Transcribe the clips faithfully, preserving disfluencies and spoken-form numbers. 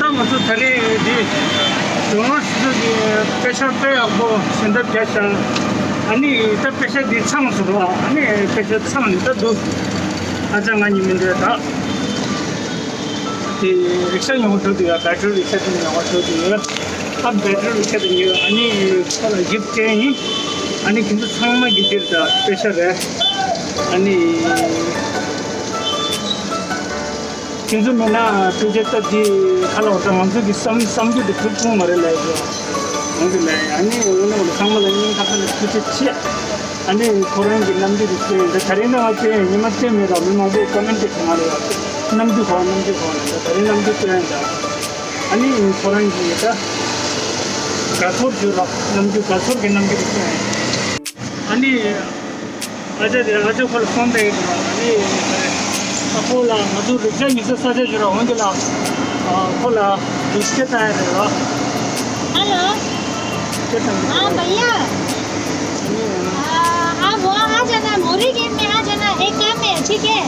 ང་ཚོ་ད་རེས་འདི་ཇོ་ནང་སི་ཏུ་གི་དཔེ་ཆ་དཔེ་ཡག་པོ་ཞེ་འདབ་བརྒྱབ་ཤག་ཨ་ནི་ད་དཔེ་ཆ་འདི་ཚང་སོང་རོགས། ཨ་ནི་དཔེ་ཆ་ཚང་ནི་ད་འདུག་ཨ་ཅག་ང་གཉིས་མི་འདུག་ད། དེ་རིག་ཤ་ཉོ་གི་འགྲོ་དུས་ཡ། བེ་ཊི་རི་རིག་ཤ་དེ་ཉོ་གི་འགྲོ་དུས་ཡ། ཨ་བེ་ཊི་རི་རིག་ཤ་དེ་ཉོས། ཨ་ནི་ཁོ་ལ་གིབ་སྤྲད་ཡིན། ཨ་ནི་ཁྱེད་ཚོ་ཚང་མ་གི་འདིར་ད་དཔེ་ཆ་རེད། ཨ་ནི། ཁྱེད་ཚོ་མེད་ན་ཕལ་ཆེར་སྟབས་ཀྱིས་ཁ་ལོ་ད་ང་ཚོ་གི་བསམ་བསམ་རྒྱུ་དེ་གྲུབ་སོང་མ་རེད་ལབ་ཡོད། ང་ཚོ་ལ་ཨ་ནི་འོ་ན་འོ་ན་ཚང་མ་ལ་སྙིང་ཐག་པ་ནས་ཐུགས་རྗེ་ཆེ། ཨ་ནི་ཁོ་རང་གི་རྣམ་འགྱུར་དེ་བསྟན་ད་ད་རིང་ན་ང་བསྟན་ཉི་མ་བསྟན་མེད་ལ་མི་མང་པོས་ཀོ་མེན་ཊི་བྱུང་བ་རེད། རྣམ་འགྱུར་གོ་རྣམ་འགྱུར་གོ་ད་ད་རིང་རྣམ་འགྱུར་བསྟན་ད། ཨ་ནི་ཁོ་རང་གི་ད་དགའ་ཚོར་བརྗོད་ལ་རྣམ་འགྱུར་དགའ་ཚོར་གྱི་རྣམ་འགྱུར་བསྟན། ཨ་ནི། ཨ་ཅག་དེ་ཨ་ཅག་ཁོ་ལ་ཕོན་སྤྲད་ཀྱི་འདུག་ཨ་ནི། ཨ་ཁོ་ལ་ང་ཚོ་རིག་ཤ་ཉོ་ས་ས་ཆ་ཞིག་ར་འོང་གི་ལ། ཨ་ཁོ་ལ་རིག་ཤ་བཏང་ཡ་རེད་ར། हेलो। སྐད་བཏང་གི हाँ འདུག भैया। ཨ་ནི། आ, आप वहाँ आ जाना, मोरी गेट में आ जाना, एक काम है, ठीक है?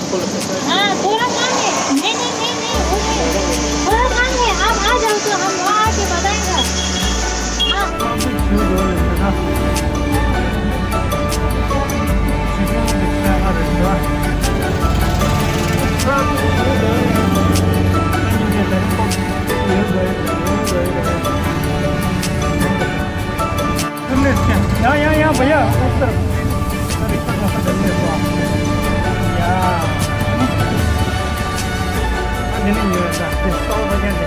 ཁོ་ལ་ས་ཆ། हाँ, थोड़ा काम है। नहीं, नहीं, नहीं, नहीं, वो नहीं। थोड़ा काम है, आप आ जाओ तो हम वहाँ आके बताएंगे। हाँ। ཡང་ཡང་ཡང་བ་ཡ། ཨོ་སར། ཨ་རི་ཁ་ཁ་ཁ་ལས་སོ། ཡ། ཨ་འདི་ནི་ཉོས་ས་དེ་སྟོང་བ་ཀྱང་དེ།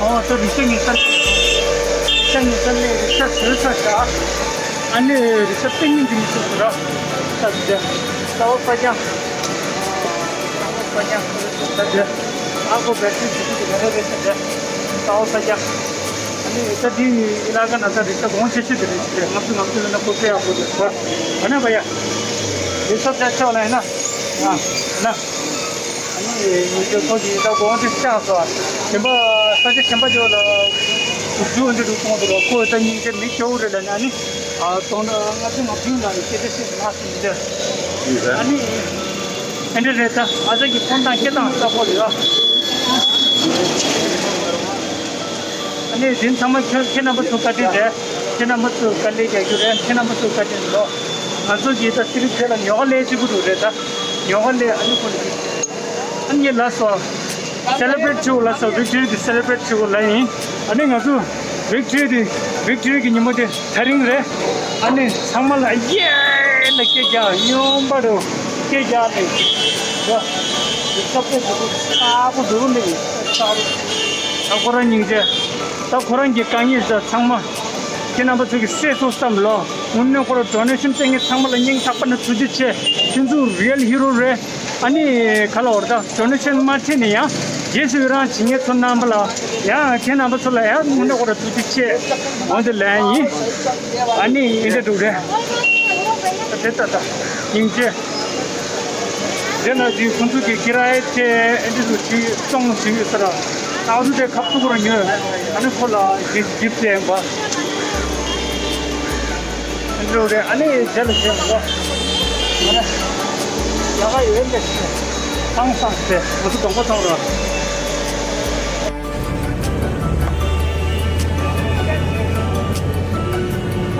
ཨོ་ད་རི་ཤ་ཉི་ཤ་ལས། ཤ་ཉི་ཤ་ལས་རི་ཤ་ཟོས་ས་ཤ། ཨ་ནི་རི་ཤ་སྟེང་ཉིན་གྱི་མི་ཚོ་ར། ས་དེ། ས་བ་ས་ཀྱང་། ས་བ་ས་ཀྱང་ས་དེ། ཨ་ཁོ་བེ་ཊི་རི་ཇི་ཏུ་གི་རེ་རེ་རེ་ས་དེ། ས་བ་ས་ཀྱང་། ཨ་ནི་ད་འདི་ཨི་ལ་ཀ་ན་ད་རི་ཤ་གོང་ཆེ་ཤོས་དེ་རེད། ལྔ་བཅུ་ལྔ་བཅུ་ལ་ན་ཁོ་ཚོ་ཡག་པོ་རེད་ཟེར། ཨ་ན་བ་ཡ། རི་ཤ་ཚ་ཆེ་བ་ལ་ཡིན་ན། ཨ་ན། ཨ་ནི་ངེད་ཚོ་ཁོ་གི་ད་གོང་དེ་བཅག་སོ། གཞན་པ་ས་ཆ་གཞན་པ་ཅིག་ལ་རྒྱུ་འདི་རུ་གཏོང་དུ་ལ་ཁོ་ད་སྙིང་རྗེ་མི་སྐྱོ་བོ་རེད་ལ་ན་ནི། ཨ་དོན་ལྔ་བཅུ་ང་བདུན་ལ་ནི་སྐད་ཆ་བཤད་མ་སོང་འདི། ཨ་ནི། ཨེ་འདྲ་རེད་ད། ཨ་ཅག་གི་ཕོན་དང་སྐད་དང་ལྟ་ཕོ་ལ་ཡོད། ཨ་ནི་དེ་ཚང་མ་ཁྱོད་ཁྱེད་རྣམ་པ་ཚོ་བཀའ་དྲིན་རེད། ཁྱེད་རྣམ་པ་ཚོ་དཀའ་ལས་རྒྱག་རྒྱུ་རེད། ཁྱེད་རྣམ་པ་ཚོ་བཀའ་དྲིན་ལོ། ང་ཚོ་གིས་ད་སི་རིབ་དེ་ལ་ཉོ་ག་ལས་གཅིག་པུ་རུ་རེད་ད། ཉོ་ག་ལས་ཨ་ནི་ཁོ་ནི། ཨ་ནི་ལ་སོ། སེ་ལེ་བྷི་རེཊ་བྱེད་དགོས་ལ་སོ། བིག་ཊོ་རི་དེ་སེ་ལེ་བྷི་རེཊ་བྱེད་དགོས་ལ་ཡིན། ཨ་ནི་ང་ཚོ་བིག་ཊོ་རི་དེ་བིག་ཊོ་རི་གི་ཉིན་མོ་དེ་ད་རིང་རེད། ཨ་ནི་ཚང་མ་ལ་ཡེ་ལ་སྐད་རྒྱག་སྨྱོན་པ་རུ་སྐད་རྒྱག་ནས། ཡ། དེ་སྐབས་དེ་དེ་ཚོ་ཚ་པོ་འདུག་ནས་ཚ་པོ། ད་ཁོ་རང་སྙིང་རྗེ། ད་ཁོ་རང་གི་དཀའ་ངལ་ཚ་ཚང་མ་ཁྱེད་རྣམ་པ་ཚོ་གི་སེལ་སོང་བསམ་ལོ། དངོས་གནས་ཁོ་རང་ཌོ་ནེ་ཤན་སྤྲད་མཁན་ཚང་མ་ལ་སྙིང་ཐག་པ་ནས་ཐུགས་རྗེ་ཆེ། ཁྱེད་ཚོ་རི་ཡལ་ཧི་རོ་རེད། ཨ་ནི་ག་ལ་བར་ད་ཌོ་ནེ་ཤན་མ་སྤྲད་ནས་ཡང་རྗེས་སུ་ཡི་རང་བྱེད་མཁན་ཚོ་རྣམ་པ་ལ་ཡང་ཁྱེད་རྣམ་པ་ཚོ་ལ་ཡང་དངོས་གནས་ཁོ་རང་ཐུགས་རྗེ་ཆེ། འོན་ཏེ་ལན་ཡིན། ཨ་ནི་ཡིན་འདྲ་འདུག་རེད། དེ་ལྟ་ད་སྙིང་རྗེ། དེ་ན་དེ་ཁོང་ཚོ་གི་ཀི་ར་ཡ་ཆེ་ཨེ་འདྲ་ཚོ་ཞིག་གཏོང་ཞིག་ཡོད་ས་ར། ཨ་རུ་དེ་ཁབ་ཏུ་གུ་ར་ཉོས། ཨ་ནི་ཁོ་ལ་གིབ་གིབ་ཅན་པ། འགྲོ་རེད། ཨ་ནི་རྗེས་ལ་བྱས་པ། ཨ་ནི་ཡ་ག་ཡོད་འདི་ཚང་སང་སྟེ་ང་ཚོ་གདོང་པ་གཏོང་ར།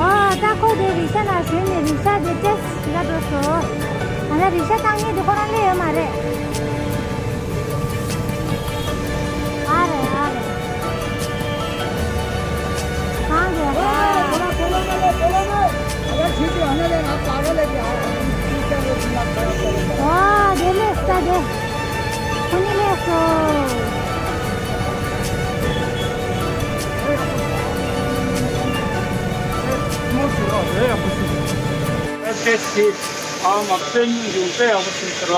ཨ་ད་ཁོ་དེ་རིག་ཤ་ལ་ཞོན་ནས་རིག་ཤ་དེ་ཏེས་ལ་འགྲོ་སོང་། ཨ་ན་རིག་ཤ་བཏང་མཁན་དེ་ཁོ་རང་སླེབས་ཡོད་མ་རེད། ཨ་རེ་ཨ་རེ། གང་རེད་ཨ། ཨ་དེ་ལས་ས་དེ། ཁོ་གཉིས་ལས་སོ། ཨ་དཔེ་སྙིང་རྗེ་པོ་དཔེ་ཡག་པོ་ཞིག་ཟེར་བ།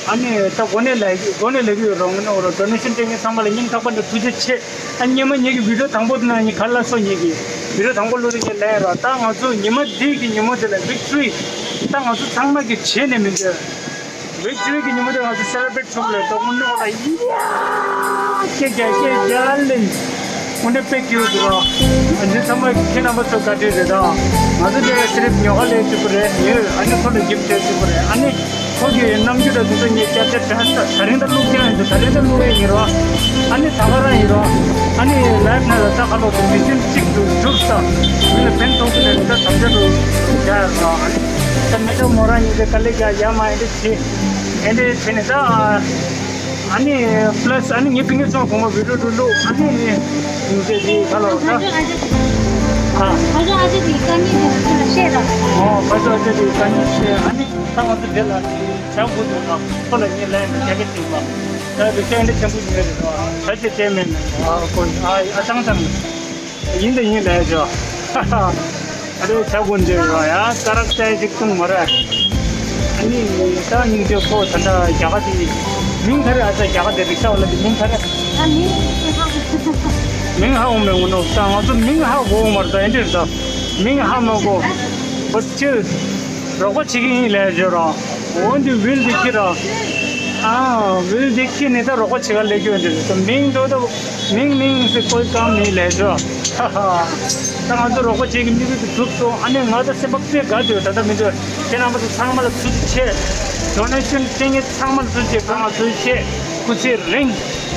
ཨ་ནི་ད་གོ་གནས་ལ་གོ་གནས་ལ་གི་རོང་ནོ་རོ་ཌོ་ནེ་ཤན་སྤྲད་མཁན་ཚང་མ་ལ་སྙིང་ཐག་པ་ནས་ཐུགས་རྗེ་ཆེ། ཨ་སྔོན་མ་ངེད་ཀྱི་བི་ཌིའོ་དང་པོ་དེ་ནང་ངས་ག་ལ་སོ་ངེད་ཀྱི་བི་ཌིའོ་དང་པོ་བླུགས་དུས་ངས་ལན་ར། ད་ང་ཚོ་ཉི་མ་འདི་གི་ཉིན་མོ་དེ་ལ་བིག་ཊོ་རི་ད་ང་ཚོ་ཚང་མ་གི་བྱས་ནས་མི་འདོད། བིག་ཊོ་རི་གི་ཉིན་མོ་དེ་ང་ཚོ་སེ་ལེ་བྷི་རེཊ་ཆོག་ལས་ཏོག་མོ་ནོ་ལ་ཡ་སྐད་རྒྱག་སྐད་རྒྱག་ལེ་དངོས་གནས་དཔེ་སྐྱིད་པོ་འདུག་ར། ཨ་འདི་ཚང་མ་ཁྱེད་རྣམ་པ་ཚོ་བཀའ་དྲིན་རེད་ད། ང་ཚོ་དེ་སི་རིབ་ཉོ་ག་ལས་གཅིག་པུ་རེད་ཡོད། ཨ་ནི་ཁོ་ལ་གིབ་ཊ་བྱས་གཅིག་པུ་རེད། ཨ་ནི། ཁོ་གི་རྣམ་འགྱུར་ལ་དེ་ཚོ་ངས་སྐྱར་སྐྱར་དྲན། ད་རིང་ད་བླུག་རྐྱང་ཡིན་འདུག་ད་རིང་ད་བླུག་ཡས་ཡིན་རོགས། ཨ་ནི་ད་ག་རང་ཡིན་རོགས། ཨ་ནི་ལའིབ་ནང་ལ་ད་ཁ་ལོ་དེ་མི་སེམས་གཅིག་ཏུ་འགྲུབ་ས། མི་ལ་ཕན་ཐོགས་ཀྱི་ལས་ད་དམ་བཅའ་རུ་རྒྱག་རོགས། ཨ་ནི་ད་མེ་ཏོག་མོ་རང་ཡིན་ཏེ་དཀའ་ལས་རྒྱག་ཡ་མ་ཡིན་ཏེ་བྱེད། ཨེ་འདྲས་བྱས་ནས་ད། ཨ་ནི་པ་ལ་སི་ཨ་ནི་ངའི་ཕ་གིར་ཚོང་གོང་མ་བི་ཌིའོ་འགྲོ་ལུགས། ཨ་ནི་ངས་དེ་དེ་ཁ་ལོ་ད། ཨ། ཁ་ཚོ་ཨ་ཅེ་དེ་དཀའ་ངལ་དེ་ང་ཚོ་ལ་བཤད་རོགས། ཨོ་ཁ་ཚོ་ཨ་ཅེ་དེ་དཀའ་ངལ་བཤད། ཨ་ནི་ད་ང་ཚོ་དེ་ལ་བྱ་དགོས་འདུག་ན་ཁོ་ལ་ངས་ལན་དེ་རྒྱག་གི་བྱེད་པ། ད་དེ་སྐད་འདི་ཆེན་པོ་ཡོད་རེད་རོགས། ད་ཅེ་ཅེ་མེད་མེད། ཨ་ཁོ་ཨ་ཨ་ཅང་ཅང་། ཡིན་ད་ཡིན་ལས་ཇོ། ཨ་རེ་ཆ་དགོན་ཇོ་ཡོ་ཡ་ཀ་རག་ཅའི་ཅིག་ཏུང་མ་ར། ཨ་ནི་ད་སྙིང་རྗེ་ཁོ་ད་ད་རྒྱ་གར་དེ་མིང་ག་རེ། ཨ་ད་རྒྱ་གར་དེ་རིག་ཤ་བ་ལ་དེ་མིང་ག་རེ། ཨ་མིང་ཧ་མིང་ཧ་འོང་མེད་འོང་ནོ། ད་ང་ཚོ་མིང་ཧ་གོ་མ་རེད། ད་ཨེ་འདྲ་རེད། ད་མིང་ཧ་མ་གོ་བ་ཅི། རོགས་པ་བྱེད་ཀྱི་ཡིན་ལས་ཇོ་ར། འོན་ཏེ་ཝིལ་དེ་ཁྱེར་ར། ཨ་ཝིལ་དེ་ཁྱེར་ནས་ད་རོགས་པ་བྱེད་ག་ལས་སྐྱོན་དེ་རེད། ད་མིང་དོ་ད། མིང་མིང་ཟེར་ཀོལ་ཀང་མི་ལས་ཤོ། ཧ་ཧ། ད་ང་ཚོ་རོགས་པ་བྱེད་ཀྱི་མི་ཚོ་དེ་གྲུབ་སོང་། ཨ་ནི་ང་ཚོ་སེམས་པ་དཔེ་དགའ་འདུག་ད་ལྟ་མི་འདུག་ཁྱེད་རྣམ་པ་ཚོ་ཚང་མ་ལ་ཐུགས་རྗེ་ཆེ། ཌོ་ནེ་ཤན་སྤྲད་མཁན་ཚང་མ་ལ་ཐུགས་རྗེ་ཆེ། ཐུགས་རྗེ་ཆེ། སྐུ་ཚེ་རིང་།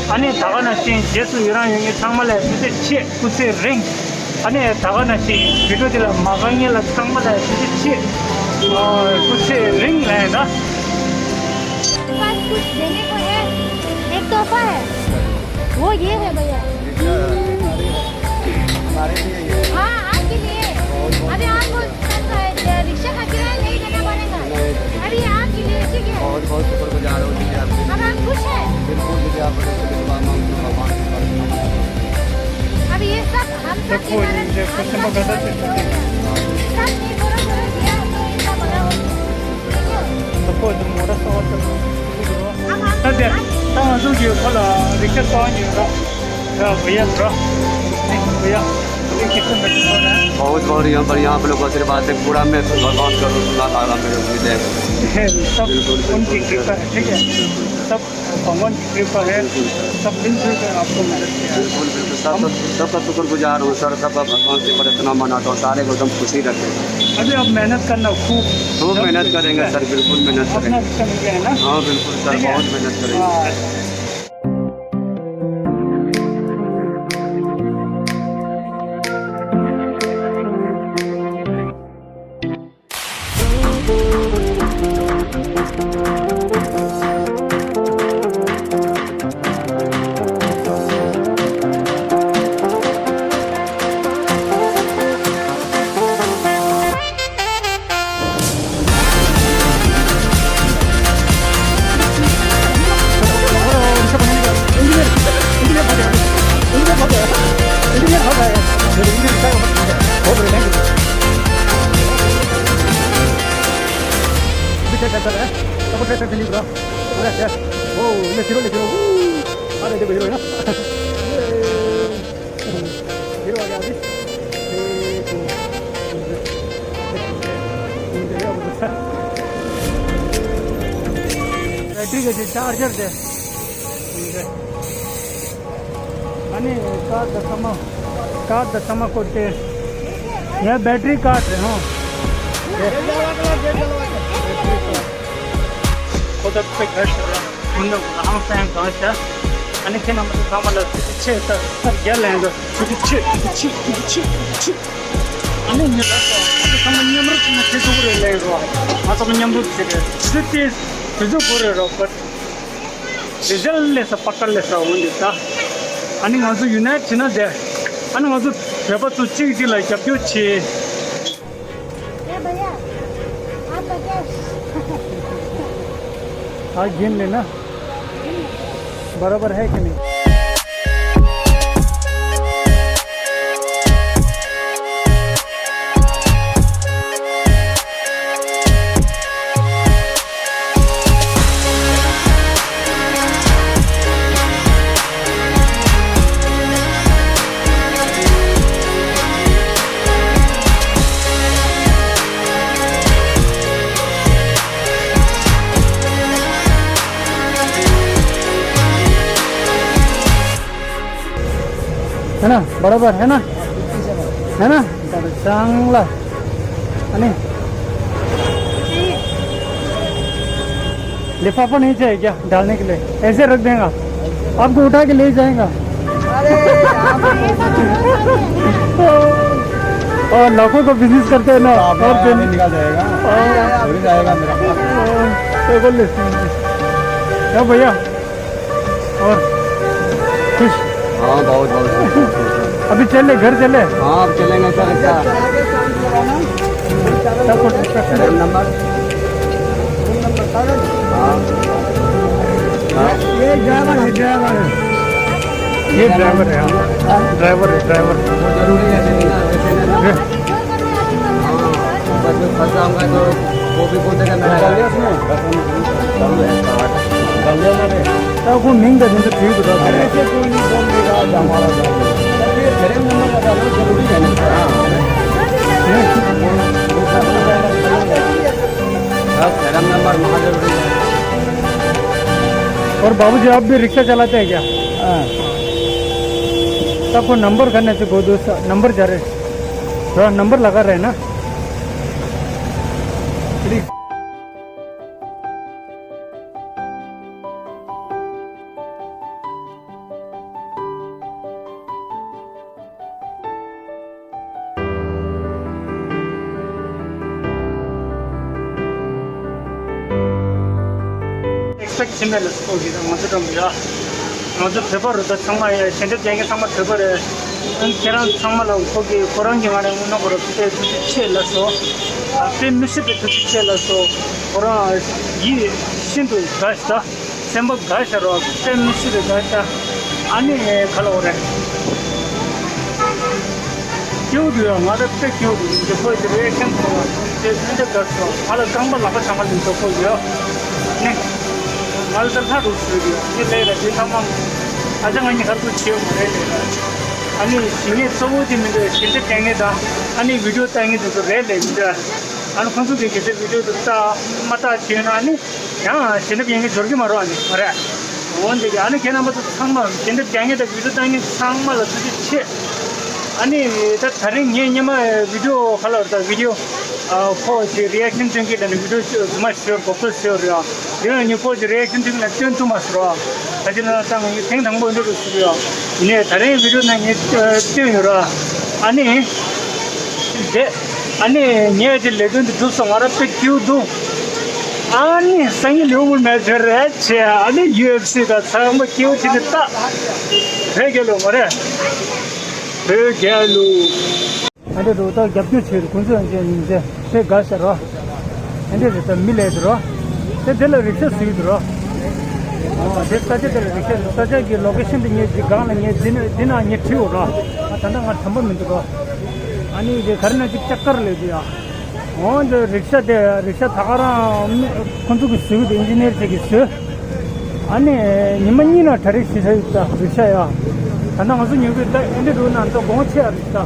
ཨ་ནི་ད་ག་ནང་བཞིན་རྗེས་སུ་ཡི་རང་ཡོད་མཁན་ཚང་མ་ལ་ཐུགས་རྗེ་ཆེ། སྐུ་ཚེ་རིང་། ཨ་ནི་ད་ག་ནང་བཞིན་བི་ཌིའོ་དེ་ལ་མ་དགའ་མཁན་ལ་ཚང་མ་ལ་ཐུགས་རྗེ་ཆེ། ཨ་སྐུ་ཚེ་རིང་ལ་ཡིན་ད། पास कुछ देने को है, एक तोहफा है, वो ये है भैया। हाँ, आपके लिए। अभी आपको रिक्शा का किराया नहीं देना पड़ेगा। अभी आपके लिए, ठीक है? बहुत बहुत शुक्रगुजार हूँ दीदी आपके। अब आप खुश हैं? बिल्कुल दीदी, आप बड़े शुक्रिया, भगवान की प्रार्थना। अब ये सब हम सब के कारण, हम सब के कारण हो गया। सब ने थोड़ा थोड़ा दिया तो इतना बड़ा हो गया। बहुत बहुत यहाँ पर, यहाँ आप लोग का आशीर्वाद है, पूरा मैं भगवान का रूप ला रहा मेरे हृदय में। सब बिल्कुल, बिल्कुल। उनकी कृपा है, ठीक है? सब भगवान की कृपा है, सब मिलजुल कर आपको मदद किया है। बिल्कुल, बिल्कुल। सब, हम सब, सबका शुक्रगुजार हूँ सर, सबका भगवान से प्रार्थना मनाता हूँ, सारे को एकदम खुशी रखें। अभी आप मेहनत करना खूब। खूब मेहनत करेंगे सर, बिल्कुल मेहनत करेंगे। अपना रिक्शा मिल गया है ना? हाँ, बिल्कुल सर, ठीक है। बहुत मेहनत करेंगे। हाँ। बैटरी के चार्जर दे। अने कार द समा, कार द समा को दे। यह बैटरी कार्ड है, हाँ। खुद पे घर से उन लोग हम फैन कहाँ से? अने के नंबर का मतलब छे तो सब गया लेंगे। कुछ छे, कुछ छे, कुछ छे, कुछ छे। अने ने बस तो हम नियम रच में छे तो रे ले रो। मतलब नियम रच से। जितने तुझे बोले रो पर रिजल्ट ले सा पकड़ ले सा होने ता। अने ང་ཚོ་ཡུ་ནའི་ཊི་བྱེད་ན་དེ། ཨ་ནི་ང་ཚོ་བོད་པ་ཚོ་གཅིག་གཅིག་ལ་རྒྱབ་སྐྱོར་བྱེད། ए भैया, आपका क्या? हाँ, गिन लेना। बराबर है कि नहीं? है ना, बराबर है ना, है ना? चांगला। अनि? लिफाफा नहीं चाहिए क्या डालने के लिए? ऐसे रख देगा, आपको उठा के ले जाएगा। अरे, आप और लाखों का बिजनेस करते हैं ना, आप और यहाँ दिन से निकल जाएगा। हाँ। थोड़ी जाएगा मेरा। हाँ, तो बोल ले। क्या भैया? और खुश? हाँ, बहुत, बहुत खुश हूँ। अभी चले, घर चले? हाँ, अब चलेंगे सर, ऐसा। सब कुछ। नंबर। हाँ। हाँ। ये ड्राइवर है, ड्राइवर है। ये ड्राइवर है, हाँ। ड्राइवर है, ड्राइवर। वो जरूरी है, लेकिन ना, वैसे ना। ये हाँ, बस में फंसा हुआ है तो वो भी बोलते थे, मैं डाल दिया उसमें। डाल दिया ना रे। तो वो मिंग का जिनसे ठीक होता है। अरे, ऐसे कोई नहीं बोल देगा, आज हमारा डाल दिया। ये मेरे नंबर का डालो, जरूरी है ना। हाँ। ये हाँ, धर्म नंबर महाजरूरी है। और बाबूजी, आप भी रिक्शा चलाते हैं क्या? हाँ। तो आपको नंबर करने से बहुत दोस्त नंबर जा रहे, थोड़ा नंबर लगा रहे ना। ཨེག་སི་པེག་བྱེད་མེད་ལ་སོགས་ཀྱི་ང་ཚོ་འགྲོ་མི་ཡ། ང་ཚོ་བོད་པ་རུ་ད་ཚང་མ་ཡ་ཞལ་འདེབས་རྒྱག་མཁན་ཚང་མ་བོད་པ་རེད། ཨ་ནི་ཁྱེད་རང་ཚང་མ་ལ་ཁོ་གི་ཁོ་རང་གི་ང་རང་ངོ་ནོ་ཁོ་ར་ཕུ་ཏའི་ཐུགས་རྗེ་ཆེ་ལ་སོ། དཔེ་མི་སྲིད་པའི་ཐུགས་རྗེ་ཆེ་ལ་སོ། ཁོ་རང་ཡིད་ཤིན་ཏུ་དགའ་ཞིག་ད། སེམས་པ་དགའ་ཤ་རོགས་དཔེ་མི་སྲིད་པའི་དགའ་ཤ། ཨ་ནི་ག་ལ་འོ་རེད། སྐྱིད་པོ་འདུག་ཡ། ང་ད་དཔེ་སྐྱིད་པོ་འདུག་འདི་ཁོ་ཡི་རེ་ཁན་ཁོ་ལ་དེ་ཚུན་ཆད་དགའ་སོང་། ང་ལ་རྐང་པ་ལག་པ་བྱང་བ་འདུག་ད་ཁོ་ཡོད་ནི། ང་ལ་ད་ལྷ་རུ་སུ་ཡོད་ནི་ལས་ལ་དེ་ཚང་མ་ཨ་ཅག་ང་གཉིས་ཁར་ཁུ་ཆེ་མ་རེད་ལས་ལ། ཨ་ནི་ཞིང་ངེས་གཙོ་བོ་དེ་མི་འདུག་ཞིང་ཆ་བསྟན་ངེས་དང་ཨ་ནི་བི་ཌིའོ་བཏང་ངེས་དེ་ཚོ་རེད་ལས་མི་འདུག་ཨ་ནི་ཁོང་ཚོ་གི་གལ་སྲིད་བི་ཌིའོ་དེ་ལྟ་མ་ལྟ་བྱས་ན་ཨ་ནི། ཡང་ཞལ་འདེབས་ཡིན་གྱི་འབྱོར་གྱི་མ་རོགས་ནི་མ་རེད། འོན་ཏེ་ཨ་ནི་ཁྱེད་རྣམ་པ་ཚོ་ཚང་མ་ཞལ་འདེབས་རྒྱག་མཁན་དང་བི་ཌིའོ་བཏང་མཁན་ཚང་མ་ལ་ཐུགས་རྗེ་ཆེ། ཨ་ནི་ད་ད་རིང་ངས་སྔོན་མ་བི་ཌིའོ་ཁ་ལ་ད་བི་ཌིའོ་ཨ་ཁོ་ཅིག་རི་ཨེག་ཤན་སྟོན་གྱི་ལ་ནི་བི་ཌིའོ་རྫུན་མ་ཤོར་གོ་ཚོད་ཤོར་རེད། དེ་ཡང་ནི་ཁོ་ཅིག་རི་ཨེག་ཤན་སྟོན་གྱི་ལ་སྟོན་ཐུབ་མ་སོང་ར། ད་ཅི་ན་ད་ངས་ཐེངས་དང་པོ་འདི་རུ་ཞུགས་ཡོད། ཡིན་ནའི་ད་རིང་བི་ཌིའོ་ནང་ངས་སྟོན་ཡོད་ར། ཨ་ནི། དེ། ཨ་ནི་ངས་དེ་ལས་དོན་དེ་སྒྲུབ་སོང་ང་རང་དཔེ་སྐྱིད་པོ་འདུག་ཨ་ནི་སང་ཉིན་ལིའུ་ཕུལ་མེ་ཆི་རེད་ཆེ། ཨ་ནི་ཡུ་ཨེཕ་སི་དང་ཚང་མ་སྐྱིད་པོ་བྱེད་དེ་ལྟ། རེད་རྒྱལ་ལོ་མ་རེད། བོད་རྒྱལ་ལོ། ཨ་འདྲ་འགྲོ་ད་རྒྱབ་སྐྱོར་བྱེད་རུ་ཁོང་ཚོ་ཡང་ཅན་ཡིན་ཚེ་ཧྲེ་དགའ་ཤ་རོ། ཨ་འདྲ་རེད་ད་མི་ལས་དེ་རོ། དེ་དེ་ལ་རིག་ཤ་སུ་ཡོད་དེ་རོ། ཨོ་དེ་ས་ཆ་དེ་ལ་རིག་ཤ་ས་ཆ་གི་ལོ་ཀེ་ཤན་དེ་ངས་ཅིག་སྒང་ལ་ངས་འདི་ན་འདི་ན་ངས་བྲིས་ཡོད་རོ། ཨ་ད་ལྟ་ང་དྲན་པ་མི་འདུག་རོ། ཨ་ནི་དེ་ག་རེ་ན་ཅིག་ལྕགས་མཁར་ལས་དེ་ཡ། འོ་འདི་རིག་ཤ་དེ་རིག་ཤ་ད་ག་རང་ཁོང་ཚོ་གི་བཟོས་ཀྱི་འདུག་ཨིན་ཇི་ནིར་ཅིག་གིས་བཟོས། ཨ་ནི་ཉི་མ་གཉིས་ལ་གྲ་སྒྲིག་བྱེད་ས་ཡོད་ད་རིག་ཤ་ཡ། ད་ལྟ་ང་ཚོ་ཉོ་གི་ད་ཨེ་འདྲ་འདུག་ན་ད་དགོངས་ཆེ་ཡ་རེད་ད།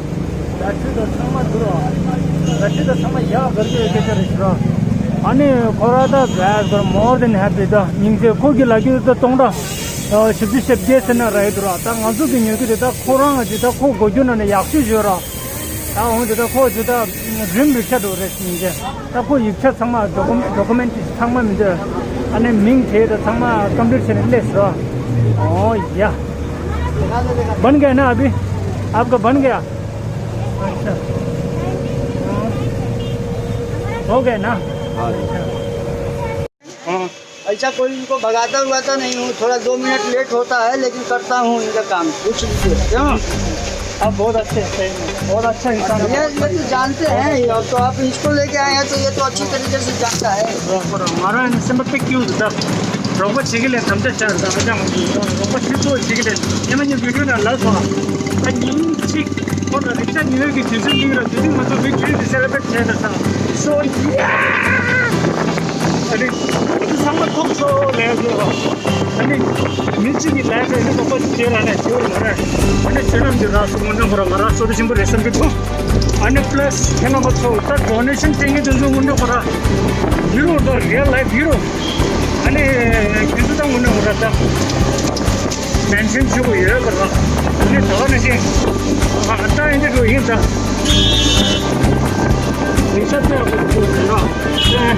ད་ཁྲིད་ད་ཚང་མ་འདུག་རོ། ད་ཁྲིད་ད་ཚང་མ་ཡག་གར་གི་སྐད་ཆ་རེད་ཤི་རོ། ཨ་ནི་ཁོ་ར་ད་guys got more than happy ད་སྙིང་རྗེ་ཁོ་གི་ལ་རྒྱུ་ད་སྟོང་ཕྲག་བཞི་བཅུ་ཞེ་བརྒྱད་ཟེར་ན་ར་ཡོད་དུ་རོ། ད་ང་ཚོ་གི་ཉོ་གི་རེད་ད་ཁོ་རང་ཅི་ད་ཁོ་གོ་རྒྱུ་ན་ནི་ཡག་ཤོས་བརྗོད་རོ། ད་འོང་དེ་ད་ཁོ་ཅི་ད་རིམ་རིག་ཤ་འགྲོ་རེད་སྙིང་རྗེ། ད་ཁོ་ཡིག་ཆ་ཚང་མ་ཌོ་ཀུ་མེན་ཊི་ཚང་མ་མི་འདོད། ཨ་ནི་མིང་བྲིས་ད་ཚང་མ་ཀམ་པི་ལི་ཊི་བྱས་ནས་སླེབས་སོ། ཨོ་ཡ། बन गया ना अभी? आपका बन गया? अच्छा। हो गया ना? हाँ। हाँ। ऐसा कोई इनको भगाता उगाता नहीं हूँ, थोड़ा दो मिनट लेट होता है लेकिन करता हूँ इनका काम, पूछ लीजिए। क्यों? आप बहुत अच्छे हैं, सही में। बहुत अच्छा इंसान है। ये, ये तो जानते हैं, ये तो आप इसको लेके आए हैं तो ये तो अच्छी तरीके से जानता है। हमारा सिंपैथेटिक क्यों था? रोको ठीक ले समझे चल था। अच्छा, रोको ठीक तो ठीक ले। ये मैंने वीडियो ना ला था। और रिक्शा न्यू ཡོར་གྱི་དུས་ཚོད་གཉིས་ར་དུས་ཚོད་ང་ཚོ་ཝིག་ཌེ་དེ་སེ་ལེ་བྷི་རེཊ་བྱས་ད་ས། སོ་ཡ། ཨ་ནི་ཚང་མ་ཐོབ་སོ་ལས་སོ། ཨ་ནི་མི་གཅིག་གི་ལས་ཀ་ནི་ཐོབ་པ་དེ་ར་ནས་དེ་བར་མ་རེད། ཨ་ནི་ཁྱེད་རང་གི་ར་སོ་མོ་འདྲ་པོ་ར་ང་ར་སོ་རི་ཆེན་པོ་རེད་བསམ་གྱི་འདུག་ཨ་ནི་པ་ལ་སི་ཁྱེད་རྣམ་པ་ཚོ་ད་ཌོ་ནེ་ཤན་སྤྲད་མཁན་དེ་ཚོ་དངོས་འབྲེལ་ཁོ་ར་ཡུ་རོ་དང་རི་ཡལ་ལའིཕ་ཡུ་རོ། ཨ་ནི་ཁྱེད་ཚོ་ད་དངོས་འབྲེལ་ཁོ་ར་ད། མེན་ཤན་བྱེད་དགོས་ཡོད་པ་ར། ཨ་ནི་ད་ག་ནང་བཞིན། ཨ་ད་ཨེ་འདྲ་འགྲོ་ཡིན་ད། རིག་ས་ཚོ་ཡག་པོ་འདུག་ཟེར་ར། ཨེ།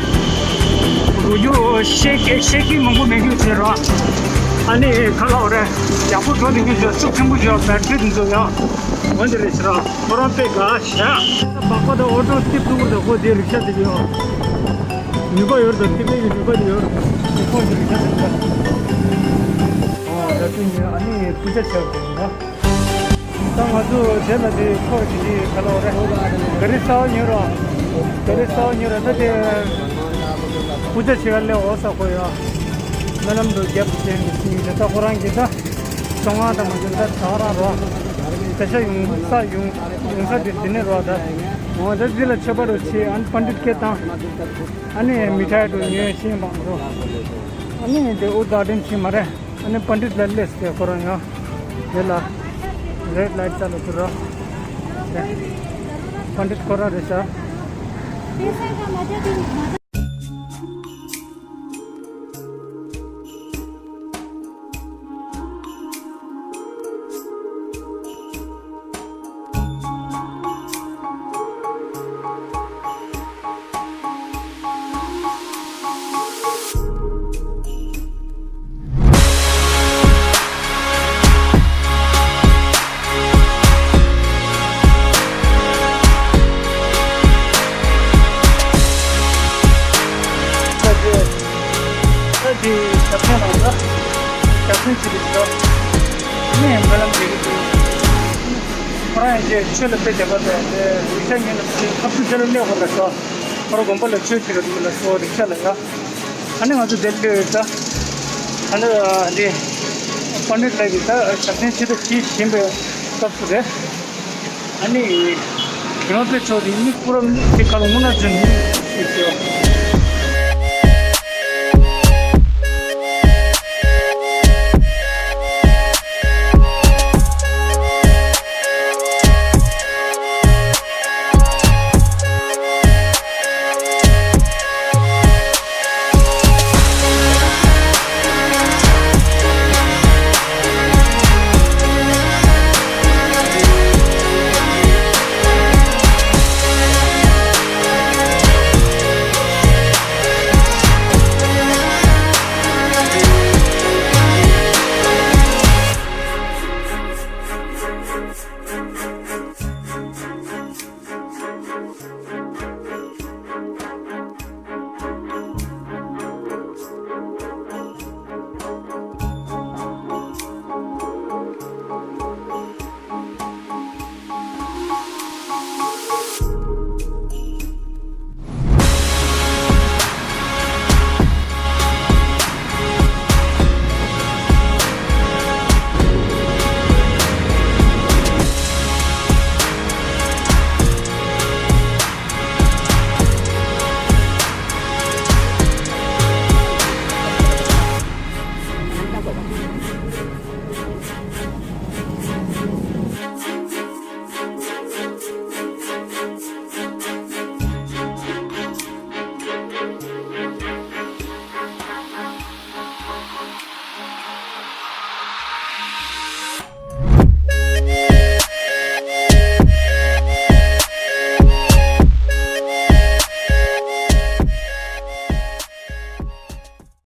འགྲོ་རྒྱུ་ཤ་ ཤེས་ཀྱི་ཤེས་ཀྱི་མང་པོ་མེད་རྒྱུ་བྱེད་རོགས། ཨ་ནི་ཁ་ལག་རེད། ཡག་པོ་འགྲོ་ནས་ཀྱི་བཟོ་ཚུགས་ཆེན་པོ་བཟོ་བ་བེད་སྤྱོད་འཛུགས་ཡོང་། འོན་ཏེ་རེད་ཟེར་རོགས། ཁོ་རང་དཔེ་དགའ་ཤག་སྦག་སྦག་དང་ཨོ་ཊོ་ཏིབ་ཏུ་བུར་དང་ཁོ་དེ་རིག་ཤ་དེ་ཡོད། ནུས་པ་ཡོད་དང་ཏིབ་ཏིབ་ཀྱི་ནུས་པ་དེ་ཡོད། དེ་ཁོ་དེ་རིག་ཤ་དེ་ཡོད། ཨོ་ད་དུས་ནས་ཨ་ནི་སྐུ་ཆ་བྱས་པ་དེ་ཡིན་ན། ད་ང་ཚོ་དེ་ལ་དེ་ཁོ་གི་དེ་ག་ལ་བ་རེད། ག་རི་གསར་པ་ཉོས་རོགས། ག་རི་གསར་པ་ཉོས་རོགས། ད་དེ་སྐུ་ཆ་བྱེད་ག་སླེབས་འོ་ས་ཁོ་ཡོད། སྨོན་ལམ་དུ་རྒྱབ་ཀྱི་ཅན་གྱི་སྙིང་རྗེ། ད་ཁོ་རང་གིས་ད་བཙོན་ཁང་དང་མ་འཛིན་ད་ད་རང་རོགས། ད་ཆ་ཡོང་ས་ཡོང་ཡོང་ས་དེ་འདི་ནས་རོགས། ད་འོ་ད་འདི་ལ་ཆོས་པ་རུ་ཆེ་ཨན་པཎ་ཌིཏ་སྐད་བཏང་། ཨ་ནི་མི་ཐའི་རུ་ཉོས་ཤིང་བང་སོ། ཨ་ནི་དེ་ཨུ་གར་ཌེན་ཆེ་མ་རེད། ཨ་ནི་པཎ་ཌིཏ་ལ་སླེབས་ཏེ་ཁོ་རང་ཡང་དེ་ལ་རེད་ལའིཊ་རྩ་ལ་ཚུར་རོ། པཎ་ཌིཏ་ཁོ་རང་རེད་ཤག་ད་དེ་ཞབས་བརྟན་ལ་ད་ཞབས་བརྟན་བྱེད་ཀྱི་འདུག་ནི་སྨོན་ལམ་བྱེད་ཀྱི་འདུག་ཁོ་རང་ཡང་ཆོས་ལ་དཔེ་བྱེད་པ་དང་དེ་རིག་ཤ་ཉན་ལ་ཁ་ཐུག་དེ་ལ་གནས་དགོས་ལ་སོ། ཁོ་རང་དགོན་པ་ལ་ཆོས་བྱེད་ཀྱི་འདུག་ལ་སོ་རིག་ཤ་ལ་ཡ། ཨ་ནི་ང་ཚོ་དེ་ལ་ད་ཨ་ནི་དེ་པཎ་ཌིཏ་ལགས་ཀྱིས་ད་ཞབས་བརྟན་ཆེད་དུ་བྱེད་བཞིན་པའི་སྐབས་སུ་རེད། ཨ་ནི་རྒྱལ་བ་དཔལ་མཆོག་དེ་མི་ཁོ་རང་དེ་ག་ལ་དངོས་གནས་བྱུང་མི་ཞིག་ཡོད།